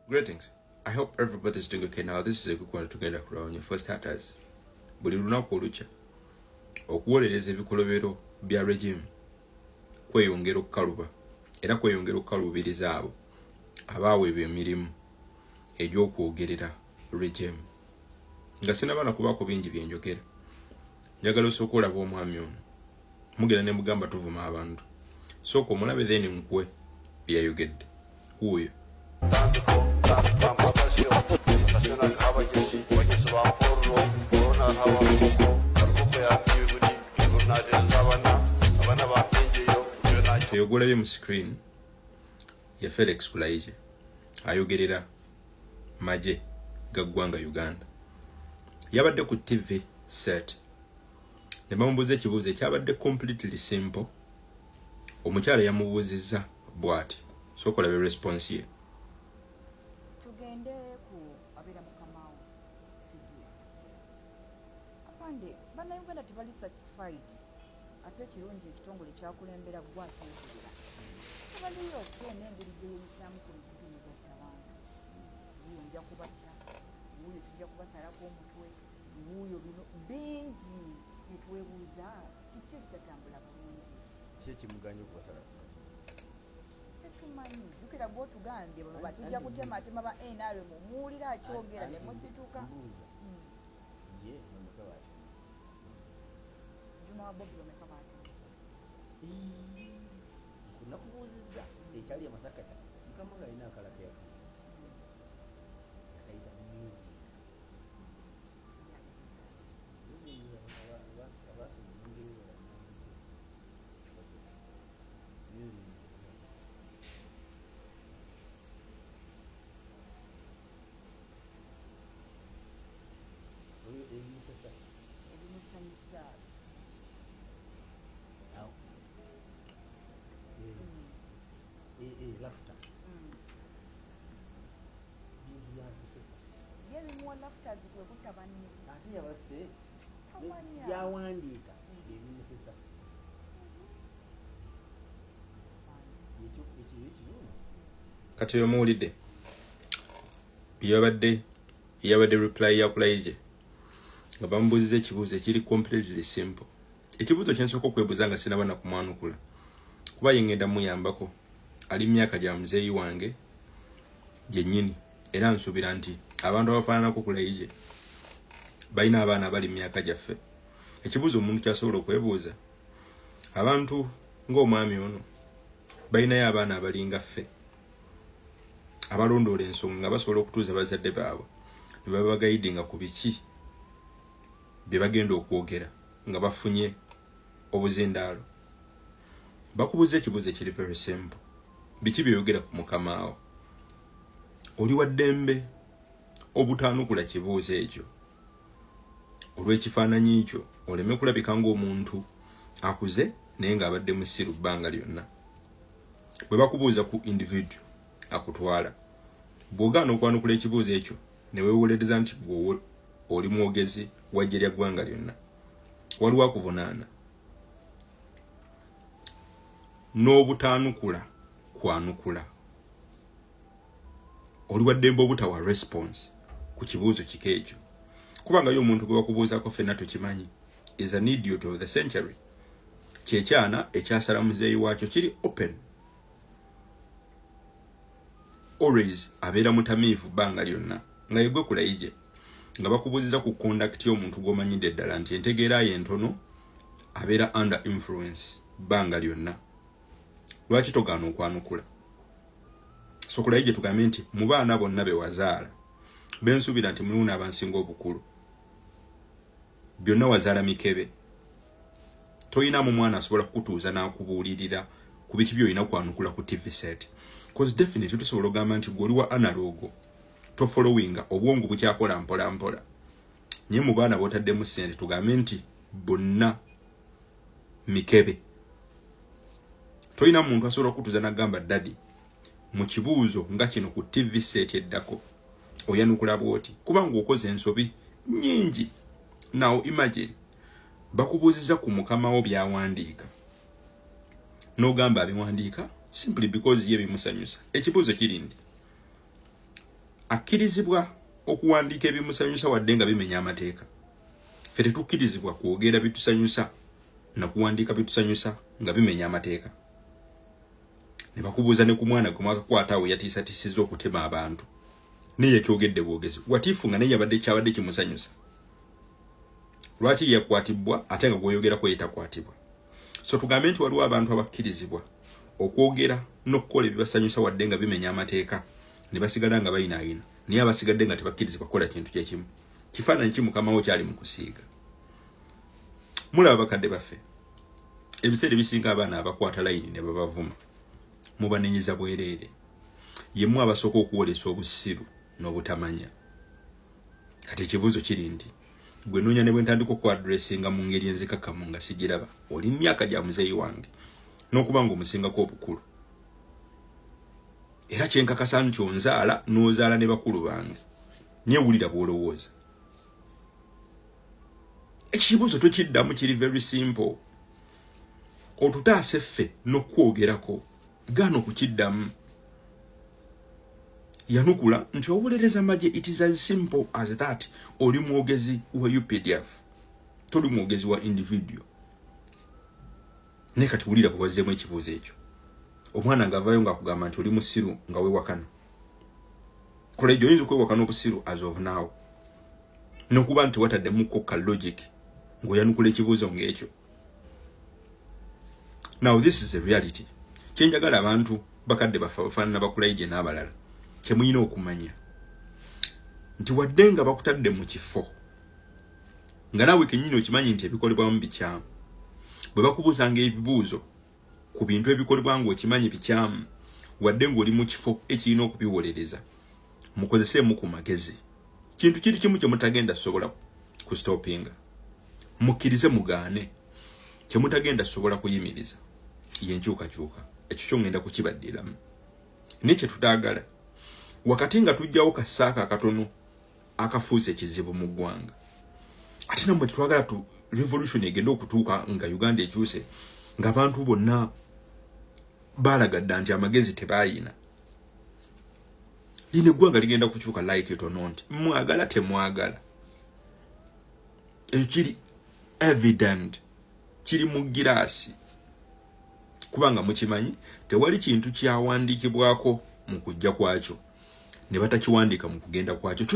Greetings. I hope everybody's doing okay now. This is a quick one tugenda kulawanya for starters. Buli lunaku olukya okuwolereza ebikolobero bya regime kweyongera okukaluba era kweyongera okukaluubiriza abo abaaweebwa emirimu egy'okwogerera regime. Nga sinaba na kubaako bingi bye njogera, njagala osooka olaba omwami ono mugenda ne mugamba tuvuma abantu. Sooka omulabe then nkuwe bye yayogedde. Wuuyo. Eyo gwolabye mu screen ye Felix Kulayigye ayogerera magye ga ggwanga Uganda. Yabadde ku TV set ne bamubuuza ekibuuzo ekyabadde completely simple. Omukyala yamubuuzizza bw'ati, sooka olabe response ye. Tugende ku abeera mukamawo CDF. Afande, bannayuganda tebali satisfied ate ekirungi ekitongole kyakulembera gwe akyogerera. Tebaliyo ke n'engeri gye yeeyisaamu ku mikutu emigattabantu. Wuuyo nja kubatta, wuuyo tujja kubasalako omutwe, wuuyo bino bingi ne twebuuza kiki ekitatambula bulungi. Ki ekimuganye okubasala ku matu? Tetumanyi. Jjukira gw'otugambye bano batujja kutematema ba NRM muwulira akyogera ne musituka. Mbuuza. Ye bameka baatema? Juma wa Bobi bameka baatema? Nakubuuzizza ekyali e Masaka kya mukama nga alina akala ke yafuna yakayita musings. Musings abaasoma Olungereza bannange. Musings. Oyo ebimusesa. Ebimusanyusa. Laughter. Bintu byakusesa. Ye bimuwa laughter kwe kutta banne. Ate yabasse byawandiika ebimusesa. Ekyo ekirungi. Kati oyo muwulidde byabadde yabadde reply ya Kulayigye nga bamubuuziza ekibuuzo ekiri completely simple. Ekibuuzo kyensooka okwebuuza nga sinaba na kumwanukula kuba ye ngenda muyambako ali myaka gya muzeeyi wange gyennyini era nsuubira nti abantu abafaananako Kulayigye balina abaana abali mu myaka gyaffe. Ekibuuzo omuntu kyasobola okwebuuza, abantu ng'omwami ono balinayo abaana abalinga ffe abalondoola ensonga nga basobola okutuuza bazadde baabwe ne babagayidinga ku biki bye bagenda okwogera nga bafunye obuzindaalo. Bakubuuza ekibuuzo ekiri very simple, biki by'oyogera ku mukamaawo? Oli wa ddembe obutaanukula kibuuzo ekyo olw'ekifaananyi kyo oleme kulabika ng'omuntu akuze naye ng'abadde musiru bbanga lyonna. Bwe bakubuuza ku individual akutwala, bw'ogaana okwanukula ekibuuzo ekyo ne weewolereza nti gwe oli mwogezi wa ggye lya ggwanga lyonna, waliwo akuvunaana n'obutaanukula kwanukula. Oli wa ddembe obutawa response ku kibuuzo kika ekyo, kubanga yo omuntu gwe bakubuuzaako ffenna tukimanyi is an idiot of the century. Kyekyana ekyasala muzeeyi waakyo kiri open, always abeera mutamiivu bbanga lyonna nga yegwe Kulayigye nga bakubuuziza ku conduct y'omuntu gw'omanyidde ddala nti entegeera ye ntono, abeera under influence bbanga lyonna. Lwaki togaana okwanukula? So Kulayigye tugambe nti mu baana bonna be wazaala bensuubira nti mulimu n'abansinga obukulu, byonna wazaala mikebe, toyinamu mwana asobola kukutuuza n'akubuulirira ku biki by'olina kwanukula ku TV set? Cause definitely tusobola okugamba nti gwe oli wa analog, tofollowinga, obwongo bukyakola mpola mpola. Naye mu baana b'otaddemu ssente tugambe nti bonna mikebe, tolina muntu asobola okutuuza n'agamba daddy mu kibuuzo nga kino ku TV set eddako oyanukula bw'oti, kubanga okoze ensobi nnyingi. Now imagine bakubuuziza ku mukama wo by'awandiika n'ogamba abiwandiika simply because ye bimusanyusa. Ekibuuzo kiri nti Akkirizibwa okuwandiika ebimusanyusa wadde nga bimenya amateeka. Ffe tetukkirizibwa kwogera bitusanyusa na kuwandiika bitusanyusa nga bimenya amateeka. Ne bakubuuza ne ku mwana gwe mwakakwata awo yatiisatiisizza okutema abantu, naye yakyogedde bwogezi watiifu nga naye yabadde kyabadde kimusanyusa. Lwaki yakwatibwa ate nga gwoyogerako yetakwatibwa? So tugambe nti waliwo abantu abakkirizibwa okwogera n'okukola ebibasanyusa wadde nga bimenya amateeka ne basigala nga bayinaayina, naye abasigadde nga tebakkirizibwa kukola kintu kyekimu. Kifaananyi ki mukama wo kyali mu kusiiga? Mulaba bakadde baffe, ebiseera ebisinga abaana abakwata layini ne babavuma mubanenyeza bwereere. Yemmwe abasooka okuwolesa obusiru n'obutamanya. Kati ekibuuzo kiri nti gwe noonya ne bwe ntandika okuaddressinga mu ngeri enzikakkamu nga sigiraba, oli myaka gya muzeeyi wange n'okuba nga omusingako obukulu, era kyenkakasa nti onzaala n'ozaala ne bakulu bange, naye wulira bw'olowooza. Ekibuuzo tokiddamu, kiri very simple. Otutaase ffe n'okwogerako, gaana okukiddamu. Yanukula nti owolereza magye. It is as simple as that. Oli mwogezi wa UPDF, toli mwogezi wa individual. Naye kati wulira bwe wazzeemu ekibuuzo ekyo, omwana ng'avaayo ng'akugamba nti oli musiru nga weewakana. Kulayigye oyinza okwewakana obusiru as of now nokuba nti wataddemukko ka logic ng'oyanukula ekibuuzo ng'ekyo. Now this is a reality. Kyenjagala abantu bakadde baffe abafaanana bakulayigye n'abalala kyemulina okumanya nti wadde nga bakutadde mu kifo nga naawe kennyini okimanyi nti ebikolebwamu bikyamu, bwe bakubuuzanga ebibuuzo ku bintu ebikolebwa ng'okimanyi bikyamu, wadde ng'oli mu kifo ekirina okubiwolereza, mukozeseemu ku magezi. Kintu kiri kimu kye mutagenda sobola kustopinga, mukkirize mugaane, kye mutagenda sobola kuyimiriza yenkyukakyuka. Ekyo kyo ngenda kukibaddiramu. Naye kye tutaagala, wakati nga tujjawo kasaaka akatono akafuuse ekizibu mu ggwanga, ate nammwe tetwagala tu revolution egende okutuuka nga Uganda ekyuse ng'abantu bonna baalaga dda nti amagezi tebaayina. Lino eggwanga ligenda kukyuka, like it or not, mwagala temwagala. Ekyo kiri evident, kiri mu giraasi, kubanga mukimanyi tewali kintu kyawandiikibwako mu kujja kwakyo ne batakiwandiika mu kugenda kwakyo.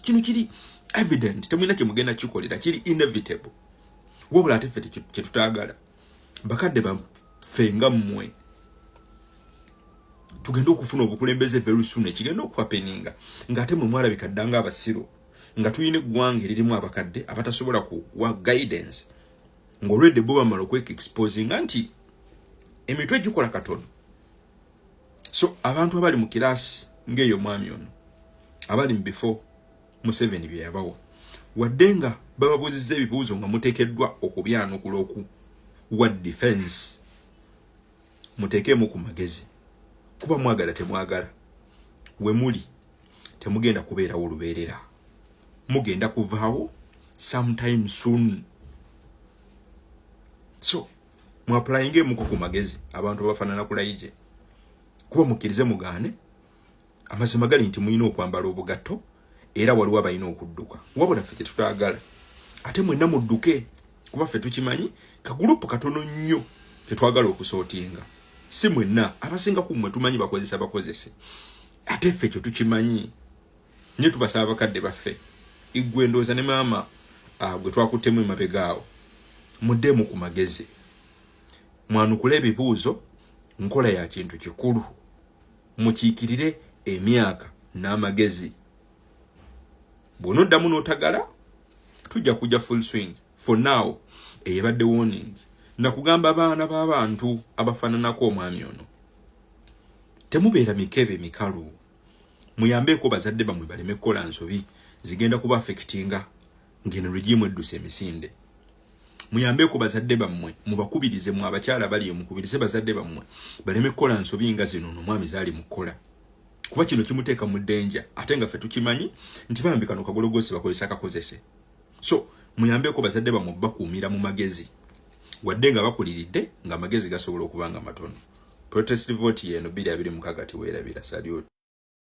Kino kiri evident, temulina kyemugenda kikolera, kiri inevitable. Wabula ate ffe kyetutaagala, bakadde baffe nga mmwe, tugende okufuna obukulembeze very soon, ekigenda okuhappeninga ng'ate mwe mwalabika dda nga abasiru, nga tulina eggwanga eririmu abakadde abatasobola kuwa guidance, ng'olwedde bo bamala okweka-exposinga nti emitwe gikola katono. So abantu abali mu kiraasi ng'eyo mwami ono, abali mu bifo Museveni bye yabawa, wadde nga bababuuzizza ebibuuzo nga muteekeddwa okubyanukula okuwa defense, muteekeemu ku magezi, kuba mwagala temwagala, we muli temugenda kubeerawo lubeerera, mugenda kuvaawo sometime soon. So muapplyingeemuko ku magezi, abantu abafaanana Kulayigye, kuba mukkirize mugaane, amazima gali nti mulina okwambala obugatto era waliwo abalina okudduka. Wabula ffe kyetutaagala ate mwenna mudduke, kuba ffe tukimanyi kagulupu katono nnyo tetwagala okusootinga, si mwenna. Abasinga ku mmwe tumanyi bakozesa bakozese, ate ffe kyo tukimanyi. Naye tubasaba bakadde baffe, igwe ndowooza ne maama gwe twakuttemu emabega awo, muddemu ku magezi, mwanukule ebibuuzo. Nkola ya kintu kikulu, mukiikirire emyaka n'amagezi. Bw'onoddamu n'otagala, tujja kujja full swing. For now eyebadde warning nakugamba abaana b'abantu abafaananako omwami ono, temubeera mikebe mikalu. Muyambeeko bazadde bammwe baleme kukola nsobi zigenda kuba affectinga ngeno regime edduse emisinde. Muyambeeko bazadde bammwe, mubakubirize. Mu abakyala bali, mukubirize bazadde bammwe baleme kukola nsobi nga zino nomwami zaali mu kukola, kuba kino kimuteeka mu ddenja, ate nga ffe tukimanyi nti bambi kano kagologosi bakozesa kakozese. So muyambeeko bazadde bammwe bakuumira mu magezi, wadde nga bakuliridde ng'amagezi gasobola okuba nga matono. Protest vote yeno 226, tiweerabira. Salute.